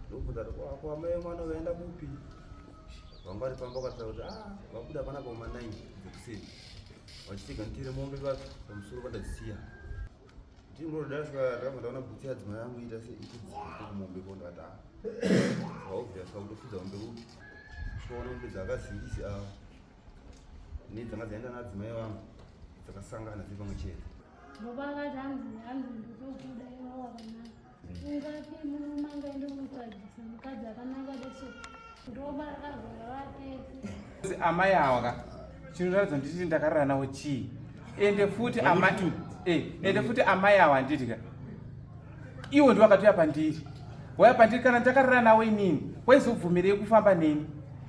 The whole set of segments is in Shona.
Ndokubvunza kuti ko amai mwana vaenda kupi? Vanga vari pamba vakataura kuti ah vabuda panapa kuma 9 dzekuseni. Vachitega nditere mombe vapi pamusoro pandadzisiya. Ndingodasika ndakabva ndaona bhutsu yadzimai yangu ita se ikudzika kumombe ko ndakati ah. Saka obvious kutofudza mombe kupi? Kusvikaona mombe dzakazingisi ava. Nedzanga dzaenda nadzimai vangu dzakasangana dziri pamwe chete. Baba akati hanzi hanzi ndotokuda iwe wakanaka. Ungati murume angaende kunotsvagisa mukadzi akanaka deso ndoba akazora vatese. Amai awa ka chinoratidza nditi ndakarara nawo chii ende futi amai eh, ende futi amai awa handiti ka iwo ndiwo akatouya pandiri wauya pandiri kana ndakarara nawo inini waizobvumirei kufamba neni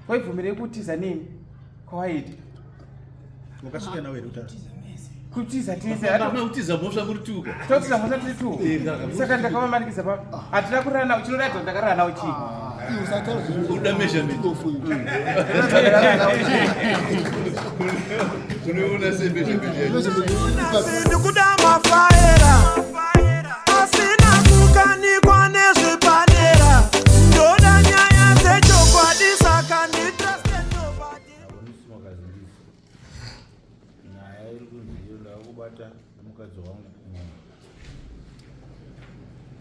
waibvumirei kutiza neni kwawaita Wakasvika nawe here kutara? Kutiza tese. Kutiza mhosva muri tuka. Totiza mhosva tiri tu. Saka ndakavamanikidza pa. Hatina kurara nawo chinoratidza kuti ndakarara nawo chii. Uda measurement. Unoona sei measurement yacho? Ndikuda mafaera asina kukanikwa nezvipanera ndoda nyaya dzechokwadi saka nditraste nobody. Nyaya iri kunzi iyo ndakubata nemukadzi wangu kumwe.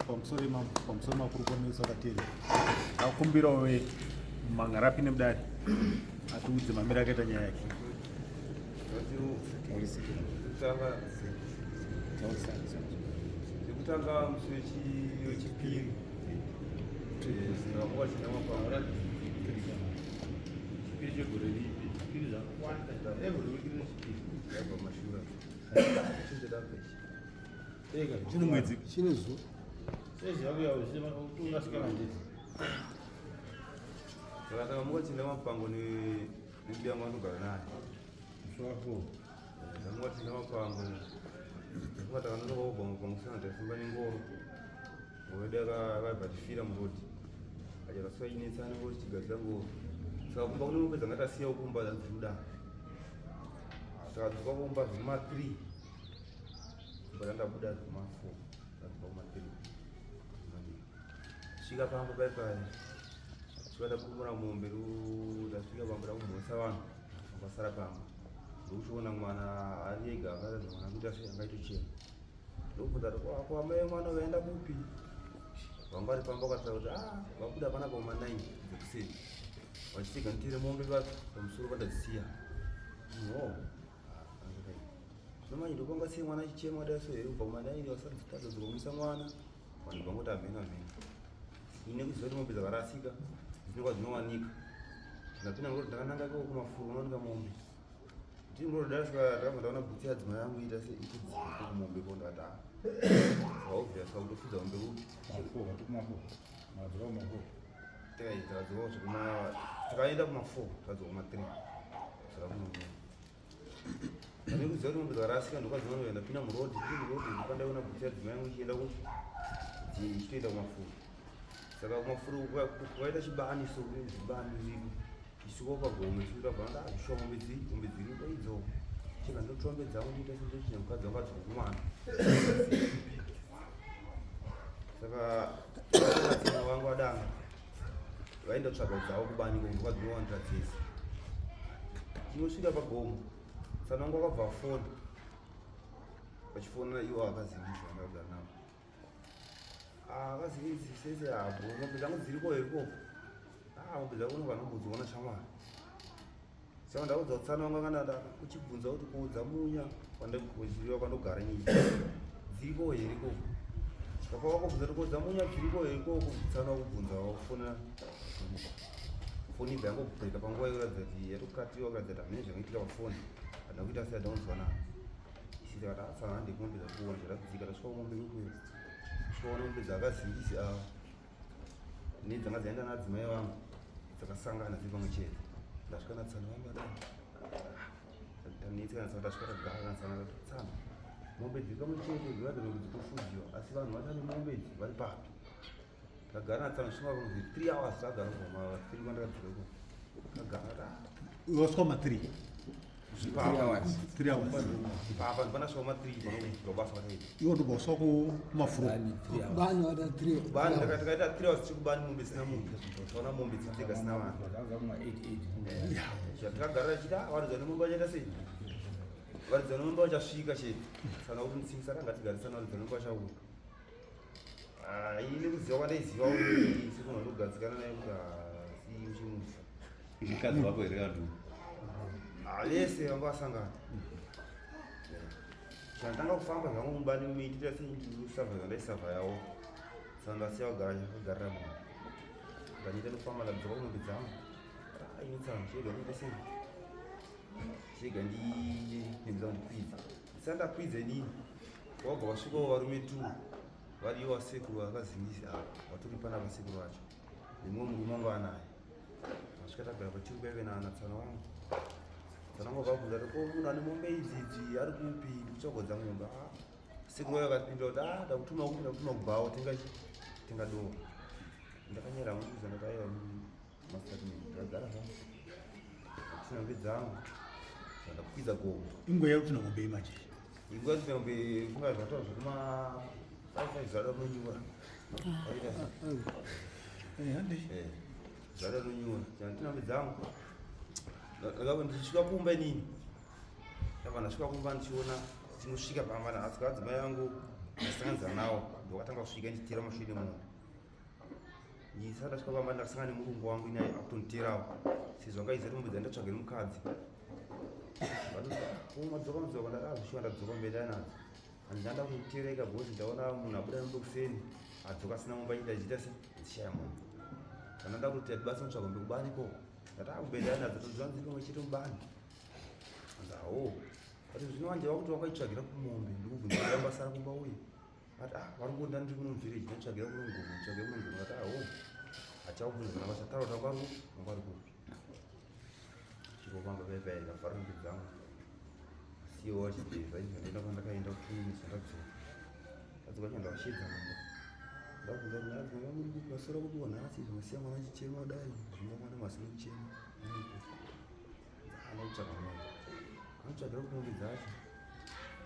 Pamusoro imambo, pamusoro makurukota akateerera. Akumbirawo mangarapi nemudare atiudze mamiro akaita nyaya yake. Chekutanga musi wechipiri ndakamuka china mapanga Chipiri chegore ripi? Chipiri zvakawanda. Every week rechipiri. Yabva mashura. Chinjadabva ichi. Ega. Chine mwedzi. Chine zuva. Sezi yako yawo ungasvika mandezi. Saka ndakamuka chinda mapango nembuya wangu anogara naye. Musi wako. Ndamuka chinda mapango. Ndafunga takanonoka kubva mapango sana taifamba nengoro. Ngoro yedu yakabva tifira murodhi. Acha tasvika chinetsana ngoro tichigadzira ngoro. Saka kumba kune mombe dzanga tasiya kumba dzanzi Takadzoka kumba zvema 3. Kumba tandabuda zvema 4. Tadzoka kuma 3. Svika pamba pai pai. Svika takurumura mombe tasvika pamba takumhoresa vanhu vakasara pamba. Ndokuchiona mwana ari ega akaratidza mwana kuita sei angaitochema. Ndokubvunza kuti ko amai mwana vaenda kupi? Vanga vari pamba vakataura kuti ah vabuda panapa kuma 9 dzekuseni. Vachitega nditere mombe vapi pamusoro pandadzisiya. No. Zvino manje ndopanga sei mwana achichema kudai so here kubva kuma 9 vasati tadzoka kumisa mwana. Vanhu vangoti hameno hameno. Ine kuziva kuti mombe dzakarasika dzine kwadzinowanika. Ndapinda ngoti ndakananga ikoko kumafuro kunowanika mombe. Ndingodasika ndakabva ndaona bhutsu yadzimai yangu ita se ikudzika kumombe ko ndakati ah. Saka obvious kutofudza mombe kupi? Madzoka kumafuro. Tikaita tadzoka zvekuma takaenda kuma 4 tadzoka kuma 3. Saka kuno. Ndane kuziva kuti mombe dzakarasika ndokwadzinoenda ndapinda murodhi ndiri murodhi ndopandaiona bhutsu yadzimai yangu ichienda ku ichitoenda kumafuro. Saka kumafuro kwaita chibani so zvibani zviriko. Isu pagomo isu tabva ndazvishuwa mombe dziri mombe dziripo idzo. Cheka ndotora mombe dzangu ndoita sendochinja mukadzi wangu adzoka kumwana. Saka vatsana vangu vadanga vaenda kutsvaga dzavo kubani ko ndokwadzinowanira dzese. Tinosvika pagomo tsana wangu akabva afona vachifonera ivo akaziviswa ndakagara navo. Ah, akaziviswa sese apo mombe dzangu dziriko here ikoko. Ah, mombe dzako unobva nombodziona shamwari. Saka ndaudza tsana wangu akana kuchibvunza kuti kuudza munya kwandikuziva kwandogara nyika. Dziriko here ikoko? Saka wakubvunza kuti kuudza munya dziriko here ikoko? Tsana wakubvunza wakufonera. Foni ibva yangobreaka panguva yokuratidza kuti yatokatiwa kuratidza kuti hamene zvakaitika pafoni. Handina kuita sei ndaunzwa nayo. Isi takati ah, tsana hande kumombe dzakuona zvaratidzika tasvika kumombe ikuyo. Svikaona mombe dzakazingisi ava. Nedzanga dzaenda nadzimai vangu dzakasangana dziri pamwe chete. Ndasvika natsana vangu vadai. Tanetseka natsana tasvika tagara natsana tsana. Mombe dziri pamwe chete dzinoratidza mombe dzikufudziwa asi vanhu vacho vane mombe idzi vari papi. Tagara natsana svika kunzi 3 hours tagara kuma 3 kwandakadzika ikoko. Tagara. Wasvika kuma 3. 3 hours. Ipapa ndipana svika kuma 3 panobva basa kwataita. Iwo ndobva uswa kumafuro. Bani wada 3. Bani takaita 3 hours tiri kubani, mombe dzisina munhu. Taona mombe dziri dzega dzisina vanhu. Zvatakagara tichiti, "Ah, varidzi vane mombe vachaita sei? Varidzi vane mombe vachasvika chete." Saka kuti mutsingisa tanga tigarisana, varidzi vane mombe vachauya. Ah, ini kuziva kwandaiziva kuti semunhu andogadzikana naye kuti asi uchimusa. Mukadzi wako here kantu? Ah, vese vanga vasangana. Chandanga kufamba zvangu mubani muitira sendisavha zvandaisavha yawo. Saka ndasiya kugarira munhu. Ndanyita kufamba, ndadzoka kumombe dzangu. Ah, ini tsano chega ndiite sei? Chega ndinzwa ndikwidza. Ndisati ndakwidza inini, wabva wasvikawo varume two variyo, vasekuru vakazingisa apa vatori panapa, sekuru vacho nemumwe murume wanga vanaye. Vasvika, tagara pachiri paive natsana wangu. Tsana wangu vakabvunza kuti, "Ko munhu ane mombe idzi idzi ari kupi? Ndikutsvagodza mombe." Ah, sekuru vayo vakapindura kuti, "Ah, ndakutuma kupi? Ndakutuma kubhawa, tenga chi tenga doro." Ndakanyera mukuza, ndati, "Aiwa, mastatement." Ndakagara zvangu tina mombe dzangu, ndakwidza gomo. Inguva yakuti mombe imanje? Inguva yakuti mombe kunga zvataura zvekuma 5 zvada kunonyura. Waita sei? Hande. Zvada kunonyura. Chanditina mombe dzangu. Ndakabva ndichisvika kumba inini, ndabva ndasvika kumba ndichiona tinosvika pamba nhasi adzimai vangu ndasanganidza nawo, ndokatanga kusvika ndichitera mashure mombe. Ndisati ndasvika pamba ndakasangana nemurungu wangu inaye akutonditerawo, sezvo anga iziva kuti mombe dzandatsvaga nemukadzi. Madzoka, madzoka. Ndakazvishuwa, ndadzoka, mombe ndainadzo. Handanda kutereka bhozi, ndaona munhu abuda nemubokiseni adzoka asina mombe, achiita achiita se dzishaya mombe. Kana nda kuti atibasa kutsvaga mombe kubani ikoko, ndati akubenda nadzo, toziva nziri pamwe chete mubani. Anzi awo ati zvino wanje wakuti wakaitsvagira kumombe, ndikubvunza kuti ambasara kumba uye ati, "Ah, vari kuenda, ndiri kuno muvillage, ndatsvagira kuno mugomo, tsvagira kuno mugomo." Ati, "Awo, hachakubvunza kana vachataura kuti wanga wanga uri kupi." Chirofamba paipai, ndavhara mombe dzangu, siwo vachigeza izvo, ndaenda kwandakaenda kutumisa. Ndadzoka, ndadzoka cho ndavashedza mumba, ndabvunza kuti, "Adzimai, muri kupi? Maswera kupiwa nhasi? Zvimasiya mwana achichema kudai, zvino mwana masina kuchema ana kutsvaga mombe, anotsvagira kuti mombe dzacho."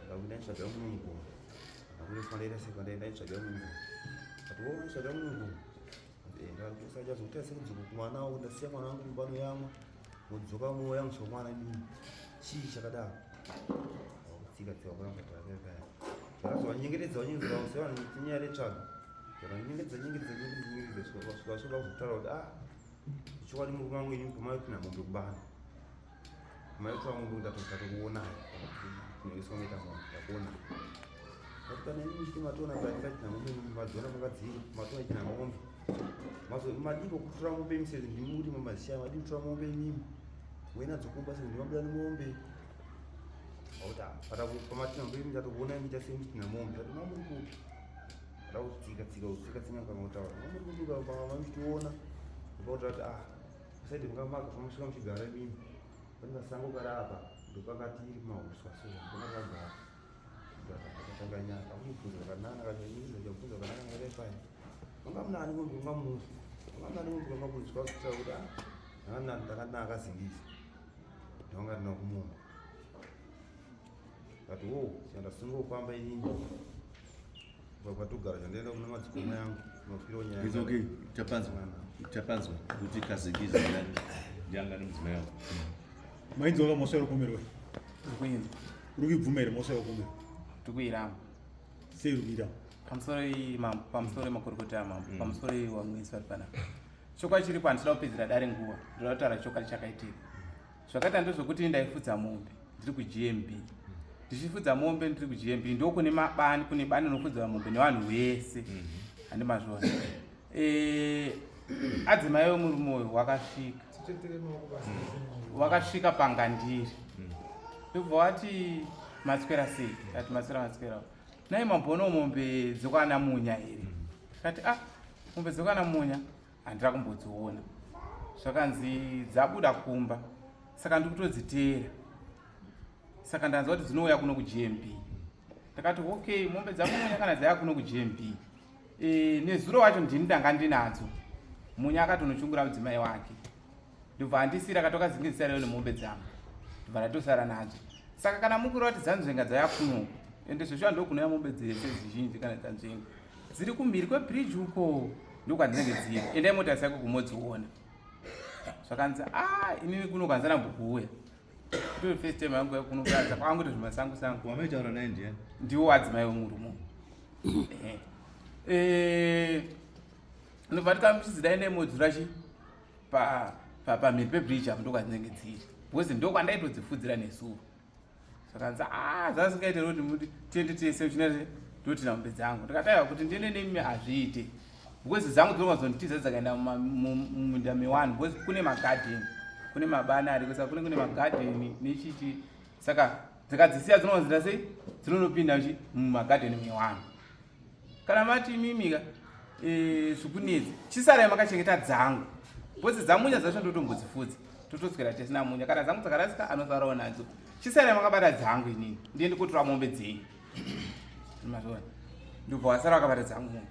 Ndakuti ndaitsvagira muno mugomo, ndakuti kwandaita sei, kwandaenda ndaitsvagira muno mugomo. Ati, "Wo waitsvagira muno mugomo?" Ndakusachazokuita sekudzoka kumwana wangu, ndasiya mwana wangu mumba noyamwa, wodzoka moyamwiswa mwana inini, chii chakadaro? Tsika tsika kuramba takakaya. Zvakazovanyengetedza, vanyengetedza sevanhu tinyaya retsvaga, zvakanyengetedza, nyengetedza, nyengetedza, nyengetedza, svika svika kuzotaura kuti, "Ah, chokwadi murume wangu ini pamaipinda mombe kubani, maitwa mombe, ndatatokuonai kunoiswa maita mombe, ndakuonai." Ati, "Kana ini muchiti matoona patikachina mombe, madziona pakadziri, matoona ichina mombe, madii kutora mombe imi sezvo ndimi muri mamazishaya? Madii kutora mombe imimi muinadzo kumba sezvo ndimabuda nemombe?" Auti pamatina mombe imi, ndatokuonai muita sei muchitina mombe. Ati, "Mamuri kupi?" Ada kutsika tsika kutsika tsika kana kutaura, "Mamuri kupi pamamuchitiona?" Ndopauti ati, "Ah, kusaidi mukamaka pamasvika muchigara imimi, pane kasango kari apa, ndopakati iri kumahuswa, so ndopakagara." Akatanga nyaya, akumubvunza zvakanaka, akabvunza zvakanaka, ngakaifai manga munani mombe, manga mufu, manga munani mombe, manga munzwa kutaura kuti, "Ah, ndakanaka akazingisa, ndanga ndina kumombe." Kati wo chandasunga kufamba inini patogara, chandaenda kuna madzikoma yangu kunopirawo nyaya. It's okay. Tapanzwa. Tapanzwa kuti kazingizi ndianga nemudzimai wako. Mainzwa mhosva yekupomerwa? Kuinzwa. Uri kuibvuma here mhosva yekupomerwa? Tikuiramba. Sei uri kuiramba? Pamusoro iyi mambo, pamusoro yemakorokota amambo, pamusoro iyi wamwisi vari panapa, chokwadi chiripo, handisida kupedzera dare nguva, ndoda kutaura chokwadi chakaitika. Zvakaita ndezvekuti ndaifudza mombe ndiri kuGMB. Ndichifudza mombe ndiri kuGMB, ndokune mabani, kune bani rinofudza mombe nevanhu vese, handi mazvona? Adzimai vemurume uyu wakasvika, wakasvika pangandiri, ndobva wati, "Maswera sei?" Ati, "Maswera, maswera." "Nai mambono mombe dzokwana Munya here?" Kati, "Ah, mombe dzokwana Munya handira kumbodziona." Zvakanzi dzabuda kumba, saka ndiri kutodziteera, saka ndanzwa kuti dzinouya kuno kuGMB. Ndakati, "Okay, mombe dzamunya kana dzauya kuno kuGMB, nezuro wacho ndini ndanga ndinadzo. Munya akatonochungura mudzimai wake, ndobva andisira, akatokazingizisa reo nemombe dzangu." Ndobva ndatosara nadzo. Saka kana mukureva kuti dzanzvenga dzauya kuno, ende zveshuwa ndokunouya mombe dzese dzizhinji kana dzanzvenga. Dziri kumhiri kwebridge uko ndokwadzinenge dziri. Endai motarisa ikoko modziona. Zvakanzi ah inini kuno kwanzana mbokuuya. Ndiyo first time yangu yakuno kuratidza kwangu zvimasango sango. Wamaitaura naye ndiani? Ndiwo adzimai wemurume. Eh, ndobva tikamuchidzida ende modzura chi pa pa pamhiri pebridge apo ndokwadzinenge dziri because ndokwandaitodzifudzira nezuro. Zvakanzi ah zvasingaite kuti muti tiende tese uchina ndotina mombe dzangu. Ndikati aiwa kuti ndiende nemi hazviite. Because dzangu dzinongazonditiza dzakaenda mumunda mewanhu because kune magadheni kune mabani ariko saka kune kune magadheni nechichi saka dzikadzisiya dzinonzira sei dzinonopinda chi mumagadheni mewanhu. Kana mati imimika eh, zvikunetsa chisarai makachengeta dzangu because dzamunya dzacho ndotombodzifudza totodzwera tese namunya kana dzangu dzakarasika anosarawo nadzo chisarai makabata dzangu inini ndiende kotora mombe dzenyu mazviona ndobva wasara wakabata dzangu mombe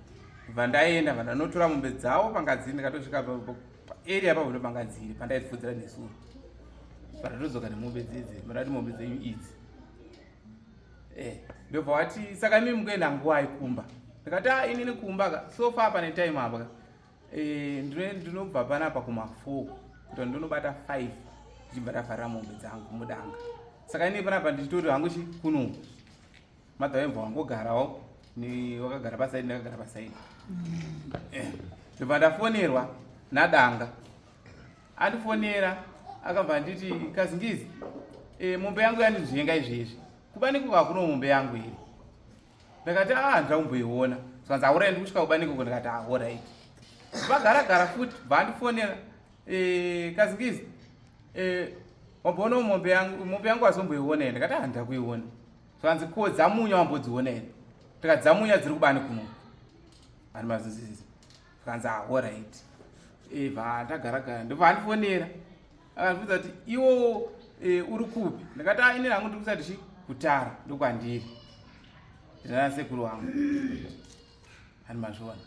bva ndaenda bva ndanotora mombe dzavo panga dziri ndikatosvika paarea papo ndopanga dziri pandaidzifudzira nesuro pandatodzoka nemombe dzidzi mandati mombe dzenyu idzi Eh, ndobva wati saka imi mukuenda nguvai kumba ndikati a ah, inini kumba ka so far pane time apa ka eh, ndinobva panapa kuma 4 kuti ndinobata 5 ndichibva ndavharira mombe dzangu mudanga saka inini panapa ndichitori hangu chi kuno madha wembwa wangogarawo ni wakagara pasaidi ndakagara pasaidi eh, ndobva ndafonerwa nadanga andifonera akabva anditi kazingizi e, mombe yangu yandinzvenga izvezvi kubaniko kakuno mombe yangu here ndakati a ah, handina kumboiona zvikanzi aorai ndikusvika kubaniko ko ndikati aorit ah, vagara gara futi bva andifonera e, kazingizi e, wamboona mombe yangu mombe yangu azomboiona here ndakati ah, handina kuiona zvikanzi ko dzamunya wambodziona here ndikati dzamunya dziri kubani kuno ani mazinzizi zvikanzi ahorit eh, bva ndagara gara ndobva andifonera akandibvunza kuti iwo e, uri kupi ndakati ah, ini hangu ndiri kusati chi kutara ndokwandiri ndinana sekuru wangu ani mazviona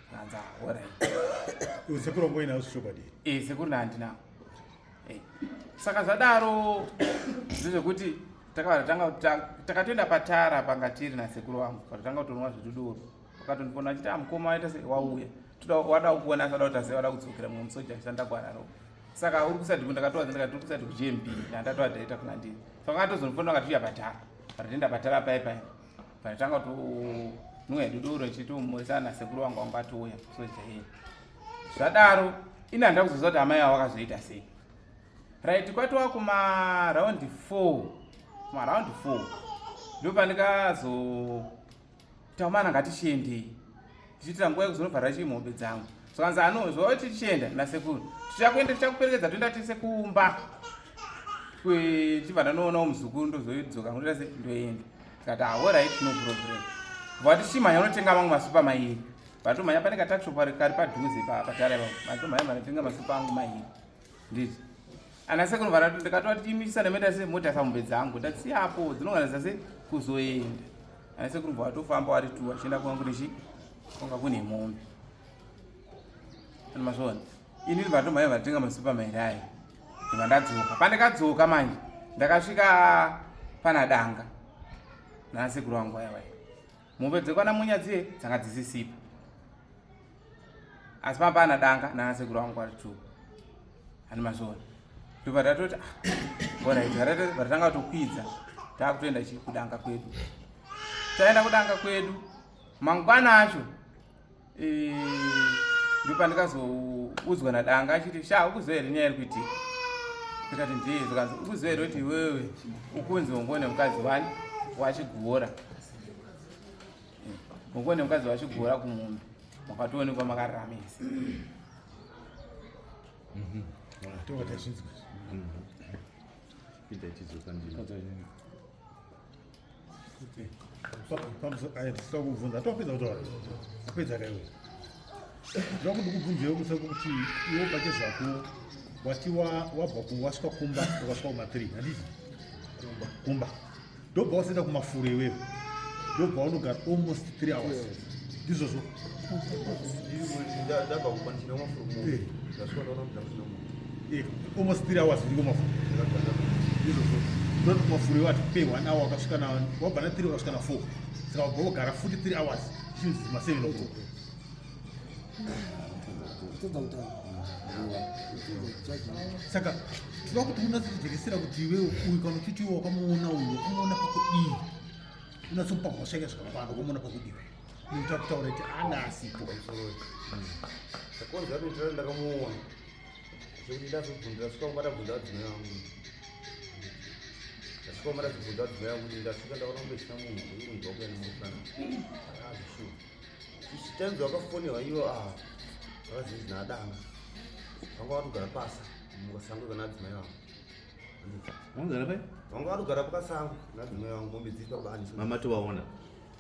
zvikanzi ahorit sekuru wangu inawo chokwadi e sekuru naandinawo e. saka zvadaro ndezvekuti takatanga takatoenda patara panga tiri nasekuru wangu patotanga kutonwa zvetudoro Wakatondifona achiti ah mukoma waita sei wauya. Toda wada kuona asada kuti sei wada kudzokera mumwe musoja achishanda kwararo. Saka uri kusati ndakatoa ndakati uri kusati kuGMB ndatoa data kuna ndini. Saka akatozondifona akati uya patara. Patenda patara pai pai. Patanga to nwe duduro chitomurisa na sekuru wangu wangu atouya soja yeye. Zvadaro ini handina kuzoziva kuti amai avo vakazoita sei. Right kwatova kuma round 4. Kuma round 4. Ndopandikazo Taumana ngatichiendei tichiitira nguva yekuzonovhara chii mombe dzangu zvakanzi ano zvoti tichienda nasekuru tichakuenda tichakuperekedza toenda tese kumba chibva ndanoonawo muzukuru ndozoidzoka ngotoita se ndoenda tikati ahorit ah, no problem bva tichimhanya unotenga mamwe masupa mairi vatomhanya pane katakshop kari padhuze patara ipapo vatomhanya vanotenga masupa angu mairi nditi ana sekuru varatu ndikatova tichimisa nemeta se mota samombe dzangu ndasiya apo dzinonganisa se kuzoenda ana sekuru bva vatofamba vari tu vachienda kwanga kune chi kwanga kune mombe ani mazviona ini vatomhanya vatenga masupa mairi ayo ndibva ndadzoka pandakadzoka manje ndakasvika pana danga nana sekuru vangu vaya vaya mombe dzekwana munya dziye dzanga dzisisipo asi pamba ana danga nana sekuru vangu vari two ani mazviona ndobva tatoti ah, orit vatanga kutokwidza takutoenda chi kudanga kwedu taenda kudanga kwedu mangwana acho eh, ndopandikazoudzwa nadanga achiti sha ukuziva here nyaya iri kuitika ndikati ndiye zvikanzi ukuziva here kuti iwewe ukunzi wongone mukadzi wani wachigora Mukone mukadzi wachigora kumombe makatoonekwa makararamisa. Tonga tazvinzwa. Pinda ichidzoka ndini. Kubvunza topedza kutaura apedza kaiwe ndoda kuti ndikubvunzewo musako kuti iwe pache zvako wati wabva wasvika kumba wakasvika kuma 3 handiti kumba ndobva wasaenda kumafuro iwewe ndobva wanogara almost 3 hours ndizvozvo eh. Eh, almost 3 hours ndiko mafuro Izvozvo ndoti kumafuro iwo atipei one hour wakasvika na wabva na 3 wakasvika na 4 saka wabva wogara futi 3 hours chinzi ma 7 o'clock. Saka tinoda kuti unatsotidzikisira kuti iwe uyu kana uchiti iwe wakamuona uyu wakamuona pakudii unatsomupa mhosva yake zvakakwana wakamuona pakudii nekuti akutaura kuti ana asipo. Chakonzera kuti nditore ndakamuona chekuti ndazobvunza ndasvika kumba ndabvunza vadzimai vangu ndasvika kumba ndazobvunza vadzimai vangu kuti ndasvika ndaona kunge isina munhu uri kunzwa kuya nemukana azvishuwa Times wakafonewa ivo ah vakazinzi naadanga vanga vatogara pasa mukasango kana adzimai vangu. Vangagara pai? Vanga vatogara pakasango nadzimai vangu mombe dziri pabani. Mama tovaona.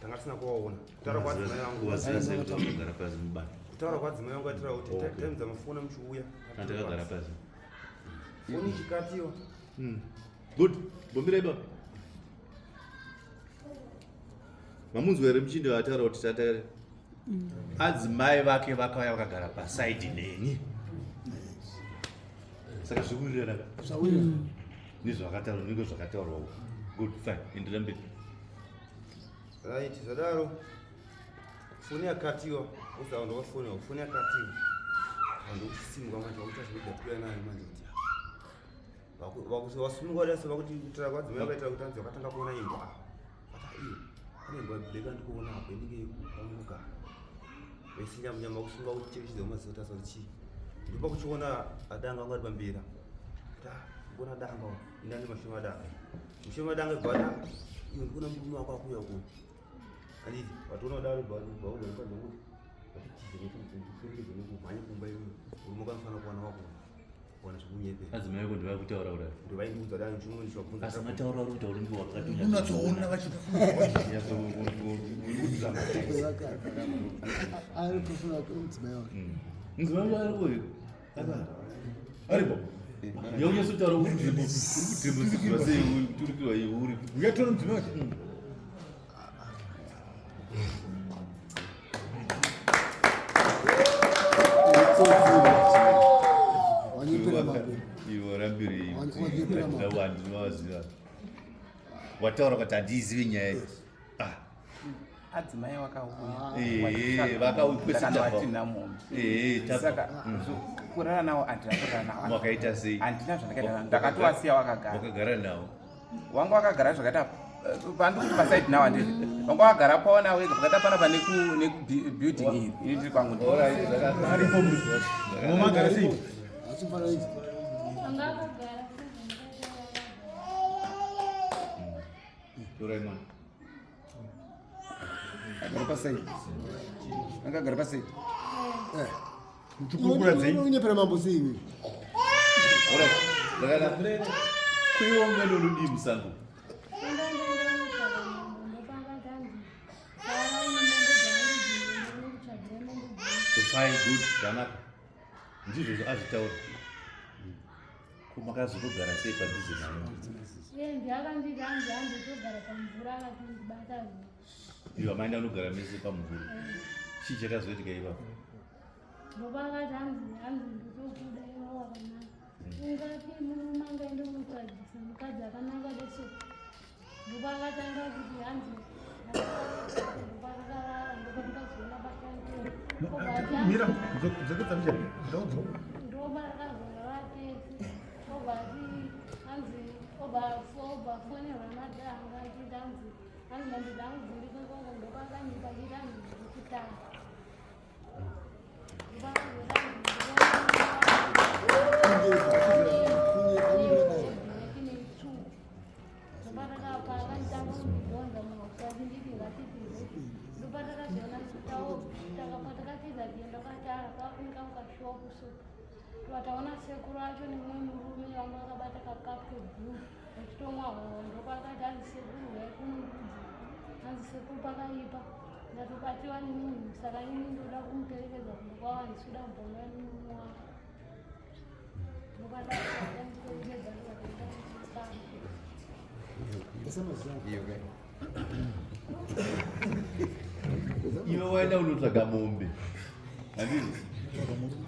Tanga tisina kuvaona. Kutaura kwadzimai vangu. Waziva sei kuti vakagara pasi mubani? Kutaura kwadzimai vangu aitaura kuti time dzamafona muchiuya. Takagara pasi. Foni ichikatiwa. Good. Bombirai baba. Mamunzwa here muchinda ataura kuti tata adzimai vake vakauya vakagara pasaidi neni. Saka zvikuwirirana ka? Zvawirirana. Nezvakataurwa nenge zvakataurwa. Good, fine. Enderera mberi. Right, zvadaro. Foni yakatiwa, uzawa ndokafoniwa, foni yakatiwa. Vanhu kusimuka manje vakuita zvekuda kuya nayo manje kuti Vasununguka kudai so vakuti kutaura kwadzimai vakaita kuti hanzi vakatanga kuona imbwa. Vati iyo pane imbwa black andikuona apo inenge pamunogara. Vese nyama nyama kusunga kuchechedza maziso tasa kuti chii. Ndopa kuchiona adanga anga ari pambera. Kuti ah ndikuona danga uyu. Ini ane mashoma adanga. Mushoma adanga bwana iyo ndikuona murume wako akuuya uko. Anditi watoona kudaro bwana bwana mukadzi wangu. Vatitize nekuti ndikuperekedze nekumhanya kumba iyoyo. Murume wako anofanira kuwana wako. Adzimai vako ndovai kutaura kudai. Ndovaindiudza dai chimwe ndichivabvunza. Asi mataura uri kutaura ndiwo wakatonya. Unatsoona Ari kufuna mudzimai wake. Mudzimai wake aripo here? Aripo. Yaunyatsotaura uri kudhembudzirwa sei kuturikirwa iwe uri. Uyatora mudzimai wake. Wataura kuti handiizivi nyaya iyi. Ah. Adzimai vakauya mombe saka kurara nawo handina kurara nawo. Wakaita sei? Handina zvandakaita nawo, ndakatowasiya wakagara. Wakagara nawo? Wanga wakagara zvakaita pandikuti pasaidi nawo handiti wanga wakagara paona wega pakati pana pane nekubuilding iyi ini ndiri kwangu. Momagara sei? Anga akagara. Torai mwana. Agara pasaidi. Anga agara pasaidi. Muchikurukura dzei? Unyepera mambo sei iwe? Kuiwa unodii musango? Fine, good, zvanaka. Ndizvo azvitaura. Ko makazotogara sei padhuze naye? Iye ndiye akanditi hanzi handitogara pamvura akatindibata. Ivo amaenda unogara mese pamvura. Chii chakazoitika ipapo? Ndopakati hanzi hanzi ndotokuda iwe wakanaka. Ungati murume angaende kunotsvagisa mukadzi akanaka deso. Ndopakatanga kuti hanzi ndopakakarara ndopandikazoona basa. Mira, dzoketsa mbichana. Ndaudzwa. Ndopakazorara tese. Obva ati hanzi obva obva fonerwa nadanga achiti hanzi hanzi mombe dzangu dziri ikoko ndopakanyipa achiti hanzi dziri kutanga. Taona sekuru acho nemumwe murume vanga vakabata kakapu kebhuru vachitomwa hondo kwakati hanzi sekuru huyai kunondudzi hanzi sekuru pakaipa ndatobatiwa nemunhu saka ini ndoda kumuperekedza kumba kwavo handisi kuda kumbonwa nemurume wako ndopandaamuperekedza ndokatoita Iwe waenda unotsvaga mombe. Handizvo?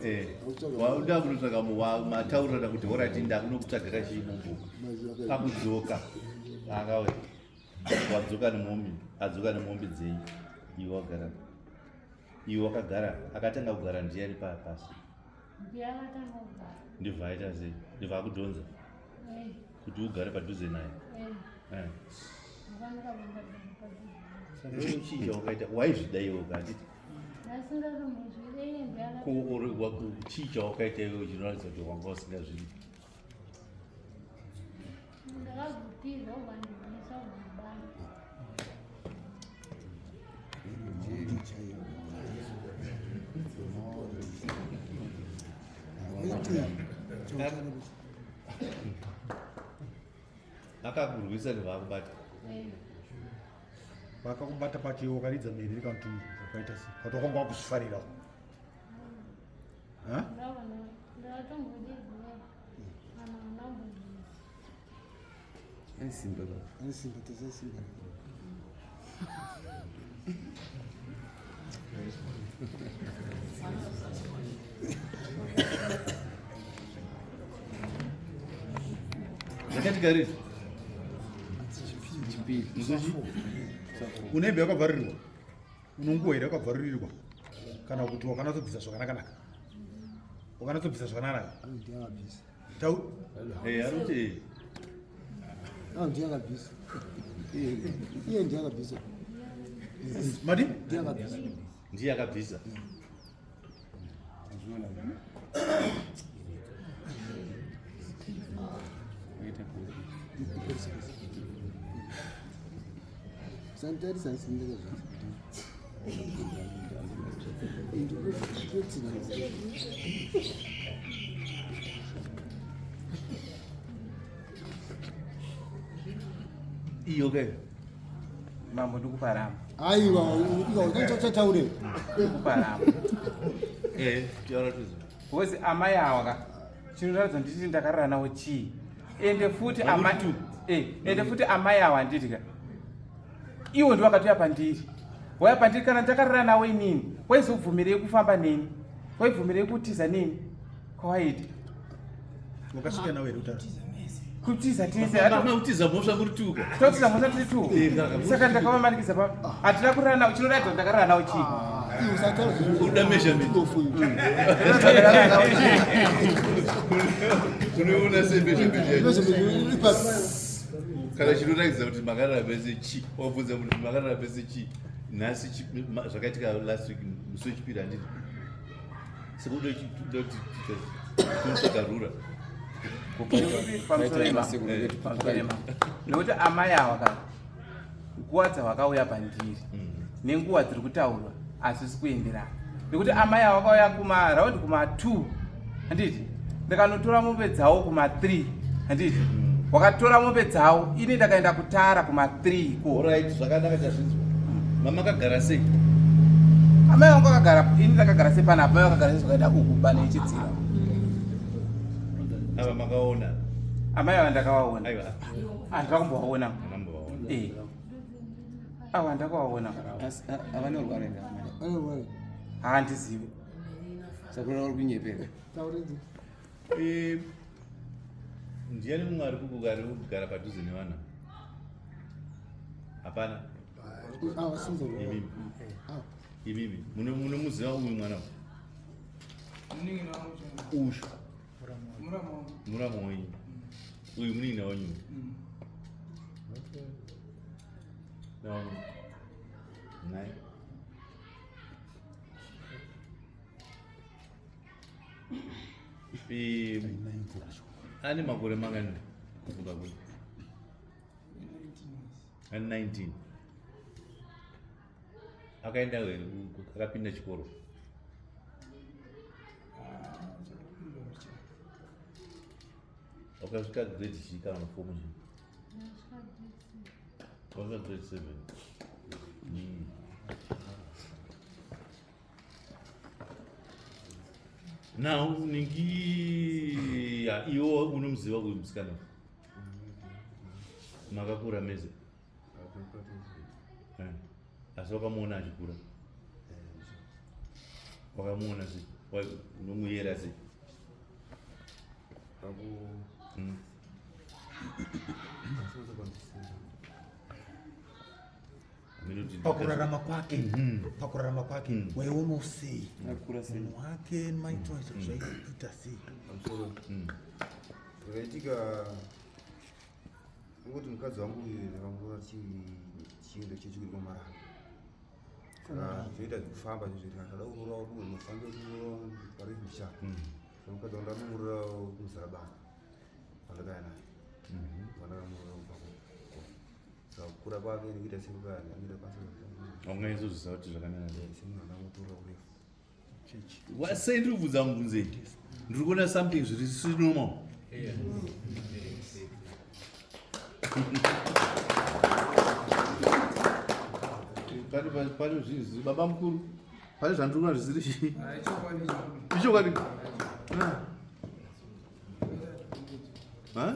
Eh, wauda kunotsvaga mataurirana kuti horaiti ndakunokutsvagira chii mumbuka pakudzoka akauya wadzoka nemombe adzoka nemombe dzenyu iwe wagara iwe wakagara akatanga kugara ndiyani pasi ndibva aita sei ndibva akudhonza eh. kuti ugare padhuze naye eh. Eh. Chii chawakaita waizvida iwe ukanditi chii chawakaita iwe chinoratidza kuti wanga usingazvidi Akakurwisa nevakubata. Vakakubata pacho iwe wakaridza mhere kana kuti zvakaita sei? Kana kuti wakanga wakuzvifarira? Ha? Simba. Simba, tese simba. Zvakaitika rini? Chipiri. Une hembe yakabvarurirwa? Unonguwa here yakabvarurirwa? Kana kuti wakanatsobvisa zvakanaka-naka? Wakanatsobvisa zvakanaka-naka? Ndiakabvisa. Tau Eh, arikuti Ah, ndiakabvisa. Iye ndiakabvisa. Madi? Ndiakabvisa. Ndiye akabvisa. Santarisa ndakazvisa. Iyo ke. Mambo ndikuparamba. Aiwa, uchataure. Ndikuparamba. Eh, taura tuzo. Because amai awa ka chinoratidza nditi ndakarara nawo chii. Ende futi amai eh, ende futi amai awa handiti ka. Iwo ndiwo akatouya pandiri. Wauya pandiri kana ndakarara nawo inini. Waizobvumirei kufamba neni? Waibvumirei kutiza neni? Kwawaita. Wakasvika nawe here kutaura? Kutiza tese. Kutiza mhosva kuri tuka. Totiza mhosva tiri tu. Saka ndakavamanikidza pa. Hatina kurara nawo chinoratidza kuti ndakarara nawo chii. Uda measurement. Unoona sei measurement yacho? Kana chinoratidza kuti makarara pese chi, wabvunza kuti makarara pese chi. Nhasi zvakaitika last week musi wechipiri handiti. Saka uda kuti tinotsvaga rura. Nekuti amai awa ka nguva dzavakauya pandiri nenguva dziri kutaurwa hazvisi kuenderana nekuti amai awa vakauya kuma raundi kuma 2 handiti ndikanotora mombe dzawo kuma 3 handiti wakatora mombe dzawo ini ndakaenda kutara kuma 3 ko. Alright, zvakanaka chazvinzwa. Mama kagara sei? Amai vangu vakagara, ini ndakagara sei panapa, amai vakagara sei zvakaita uku pane chidziro. Ava makaona? Amai ava ndakavaona. Aiwa. Handina kumbovaona. Handina Eh. Ava ndakavaona. Avanorwara here amai? Vanorwara. Handizivi. Saka uri kunyepera. Tauridzi. Eh, ndiani mumwe ari kugara kugara padhuze nevana? Hapana. Imimi. Imimi. Munomuziva uyu mwana uyu? Ushu. Muramu wenyu. Uyu munin'ina wenyu. No. Nai. Ane makore mangani kufunga kwenyu? Ane 19. Akaenda here akapinda chikoro? Wakasvika grade chii kana form chii? Wakasvika grade 7. Now ningi ya iwo unomuziva uyu musikana makakura mese asi wakamuona achikura wakamuona sei? Unomuyera sei? Pakurarama kwake, pakurarama kwake waionawo sei munhu wake maitwa zvaiita sei? Zvakaitika ngokuti mukadzi wangu uyu ndakangova chienda chechikuri kwamarara, saka zvoita zvekufamba zvezveti kana ndada kuroora kumwe mufambe kuroora pari mbichana. Saka mukadzi wangu ndamuroora kuMuzarabani pandakaya naye, pandakamuroora kubva, saka kukura kwake nekuita sekukaya anoita basa. Wangaizozviziva kuti zvakamira semunhu andangotorera kurefu. Sei ndiri kubvunza mubvunzo iyi? Ndiri kuona something zviri siri normal. Pane zvinhu, baba mukuru, pane zvandiri kuona zvisiri chii? Ichokwadi. Ha?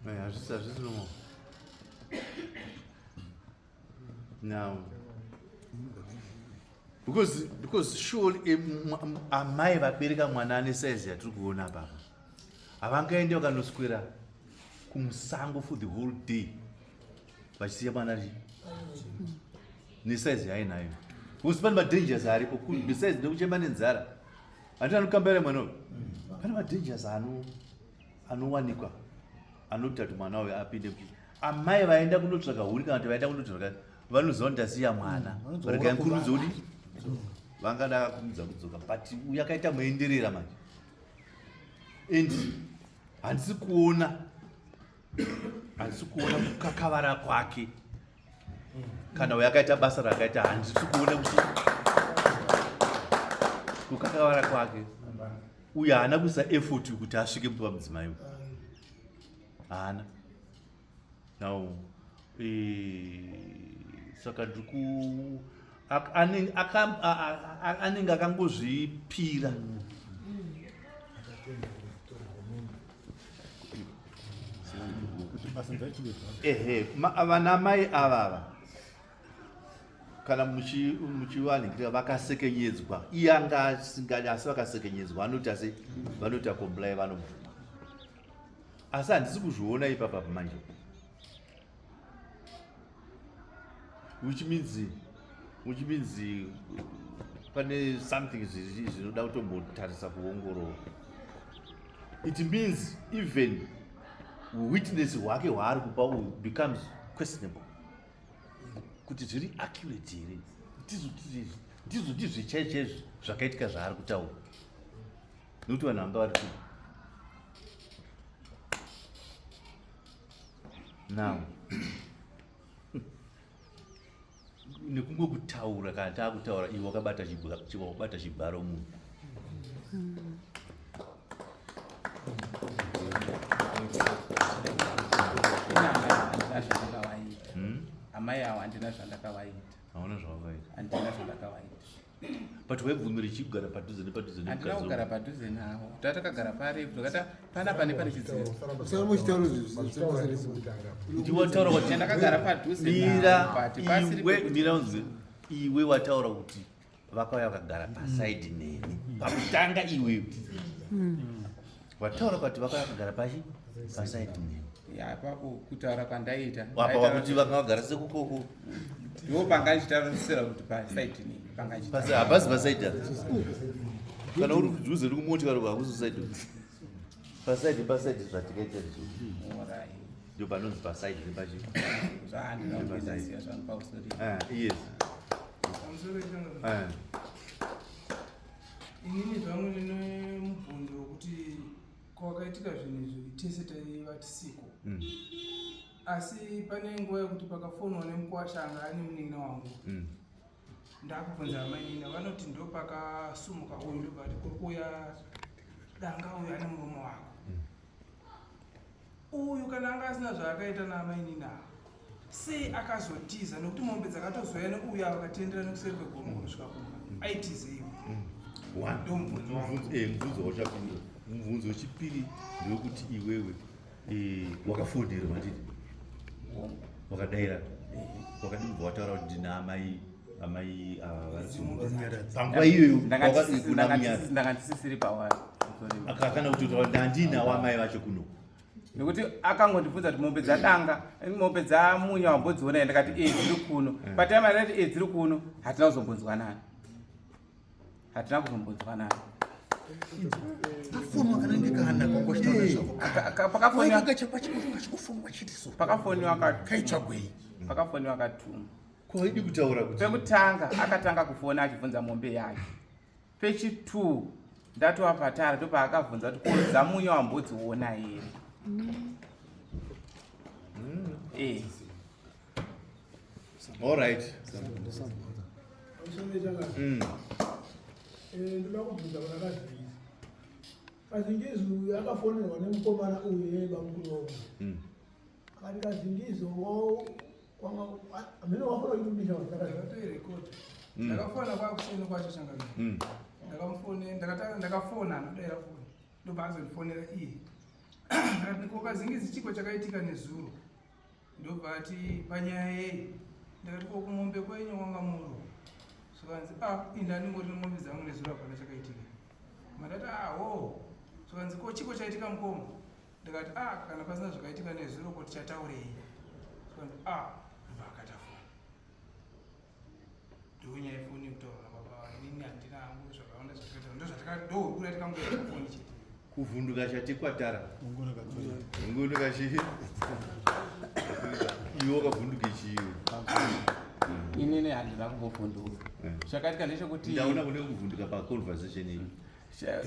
Hazvisi normal now, because surely amai vabereka mwana ane saizi yatiri kuona papa havangaende vakanoswera kumusango for the whole day vachisiya mwana chi nesaizi yaainayo, because pane madangers aripo besides nekuchema nenzara. Handina anokambaira mwana uyu, pane madangers anowanikwa anoita kuti mwana uyu apinde amai vaenda kundotsvaka huni kana kuti vaenda kundotsvaka, vanoziva kuti ndasiya mwana, regai nkurudze udi vangada akakurumidza kudzoka, but uyu akaita muenderera manje and handisi kuona kukakavara kwake kana uyo akaita basa rakaita. Handisi kuona kuti kukakavara kwake uyo haana kuisa effort kuti asvike pamudzimai uyu, haana. Now saka ndiri ku anenge akangozvipira. Basa ndaichiwe. Ehe, vana mai avava kana muchivanhikira vakasekenyedzwa, iye anga asingadi asi vakasekenyedzwa, anoita se vanoita comply, vanobvuma, asi handisi kuzviona ipapa manje, which means pane something zvinoda kutombotarisa, kuongorora. It means even witness hwake hwaari kupa uyu becomes questionable kuti zviri accurate here, ndizvo ndizvo chaizvo chaizvo zvakaitika zvaari kutaura, nekuti vanhu vanga vari ku now nekungokutaura kana taakutaura iwe wakabata wakabata chibharo munhu. Handina zvandakavaita. Amai avo handina zvandakavaita. Hauna zvawakaita? Handina zvandakavaita. But waibvumira chikugara padhuze nepadhuze? Handina kugara padhuze navo, tatakagara parefu zvakata panapa nepane chidziro. Ndiwataura kuti Ndakagara padhuze mira navo, but pasiri iwe mira unzwe, iwe wataura kuti vakauya vakagara pasaidi neni pakutanga. Iwewe wataura kuti vakauya vakagara pachi pasaidi neni. Ya, papo kutaura kwandaita Wapa wakuti vanga vagara sekukoko. Ndiwo panga ndichitarisira kuti pasaidi neni panga ndichitaura. Hapasi pasaidi apa. Kana uri kudhuze uri kumoti hakusi saidi, pasaidi pasaidi zvatikaita izvo. Alright. Ndio panonzi pasaidi nepachi. Zvahandina kuziva zvangu pausori. Ah, yes. Pamusoro echanga. Ah. Inini zvangu ndine mubvunzo wekuti kwakaitika zvinhu izvi tese taiva tisiko, asi pane nguva yekuti pakafonwa nemukwasha anga ane munin'ina wangu. Ndakubvunza amainina, vanoti ndo pakasumuka uyu, ndobva ati kuri kuuya danga uyu ane murume wako uyu. Kana anga asina zvaakaita naamainina ava, sei akazotiza? Nekuti mombe dzakatozoya neuyu vakatendera nekuseri kwegomo kunosvika kumba, aitizeiwo? One. Ndo mubvunzo wangu. Mubvunzo wauchapindura, mubvunzo wechipiri ndewekuti iwewe wakafonerwa, nditi wakadaira, wakadibva wataura kuti ndina amai. Amai ava vari panguva iyoyo kuna Munyari. Ndanga ndisisiri pawa. Akakana kuti ndandinawo amai vacho kuno. Nekuti akangondibvunza kuti mombe dzadanga, mombe dzamunya wambodziona here, ndakati e dziri kuno. Patime andati e dziri kuno, hatina kuzombonzwanana. Hatina kuzombonzwanana. Pafonwa kana ndikana kwangochitaura zvako. Pakafoniwa kachikufonwa chiti so. Pakafoniwa ka kaitsvagwei. Pakafoniwa katumwa. Kwaidi kutaura kuti pekutanga akatanga kufona achibvunza mombe yake. Pechi2 ndatova patara ndopaakabvunza kuti ko dzamunya wambodziona here. Eh. All right. Ndoda kubvunza kuna Kazingizi. Kazingizi uyu akafonerwa nemukomana uyu yebamukuru wangu. Akati Kazingizi amene wafona kuchibudisa. Ndakatoirekodha. Ndakafona kwakuseni kwacho changamire. Ndakamufone, ndakafona anodaira foni. Ndobva azondifonera iye. Ndakati ko Kazingizi chiko chakaitika nezuro. Ndobva ati panyaya yei. Ndakati ko kumombe kwenyu wanga muro. Zvikanzi ah inda ndingori nemombe dzangu nezuro hapana chakaitika. Mandati ah ho. Zvikanzi ko chiko chaitika mukoma. Ndakati ah kana pasina zvakaitika nezuro ko tichataurei. Zvikanzi ah ndobva akata foni. Ndonyaya yefoni yekutaura nababa inini handina hangu zvakawanda zvakaita ndozvatika ndohurukura tikangoita foni chete. Kuvhunduka chati kwatara. Ungoona chi. Iwe wakavhunduka chiwe. Inini handina kumbovhunduka. Chakaitika ndechekuti Ndaona kune kuvhunduka pa conversation iyi.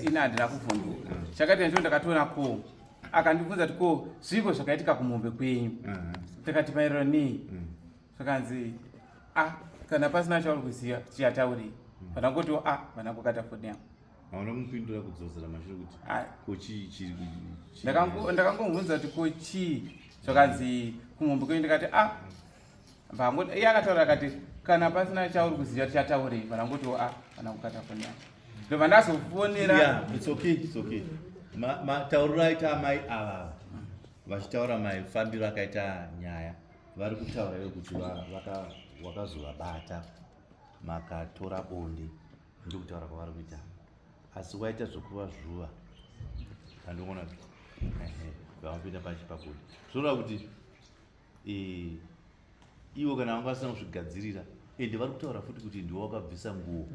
Ini handina kuvhunduka. Chakaitika ndechekuti ndakatoona ko akandibvunza kuti ko zviiko zvakaitika kumombe kwenyu. Ndakati maererano nei? Zvakanzi ah kana pasina chauri kuziva tichataurei. Vandangoti ah vandangokata foni yangu. Hauna kumupindura kudzosera mashure kuti ko chii chiri Ndakangomubvunza kuti ko chii zvakanzi kumombe kwenyu, ndikati ah iye akataura akati kana pasina chauri kuziva tichataurei. Vandangoti ah vandangokata foni yangu. Ndobva ndazofonera. Yeah, it's okay, it's okay. Matauriro aita amai ava vachitaura mafambiro akaita nyaya, vari kutaura ivo kuti wakazovabata makatora bonde, ndokutaura kwavari kuita, asi waita zvekuvazvuva andikuona vamapinda pachi pabonde, zvinoreva kuti ivo kana vanga vasina kuzvigadzirira, ende vari kutaura futi kuti ndiwo wakabvisa nguo.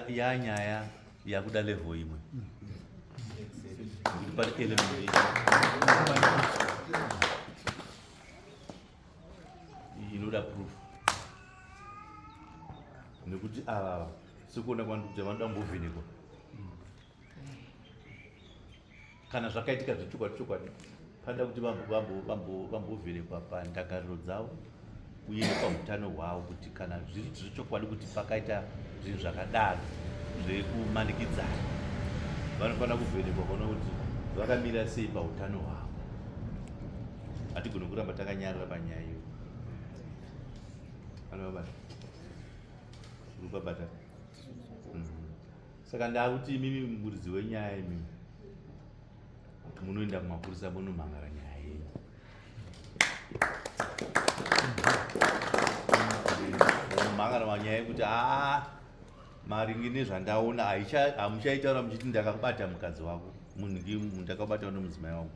Yanyaya yakuda level imwe kuti pane element inoda proof, nekuti ava sekuona kwandikuti vanoda kumbovhenekwa kana zvakaitika zvechokwadi chokwadi, panoda kuti vambovhenekwa pandangariro dzavo uye nepautano hwavo, kuti kana zviri zvechokwadi kuti pakaita zvinhu zvakadaro zvekumanikidzana, vanofanira kuvhenekwa kuona kuti vakamira sei pautano hwavo. Hatigoni kuramba takanyarara panyaya iyo. Anovabata urikubabata. Saka ndakuti imimi muridzi wenyaya, imimi munoenda kumapurisa munomhangara nyaya yenyu, mhangara manyaya yekuti aa maringe nezvandaona hamuchaitaura muchiti ndakabata mukadzi wako munhu, ndakabata nomudzimai wangu,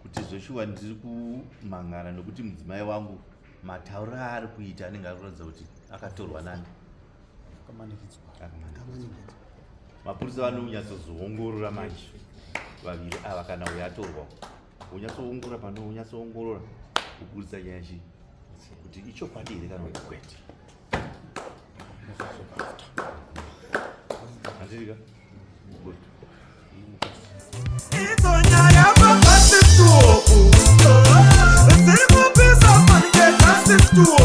kuti zveshuwa ndiri kumhangara nekuti mudzimai wangu matauriro aari kuita anenge ari kuratidza kuti akatorwa nani. Akamanikidzwa. Mapurisa vanonyatsozoongorora manje vaviri ava, kana uyo atorwa wonyatsoongorora pano, wonyatsoongorora kuburitsa nyaya chi kuti ichokwadi here kana kuti kwete. Handirika good. Idzo nyaya pakasituoku dziri kupisa fanike kasituoku.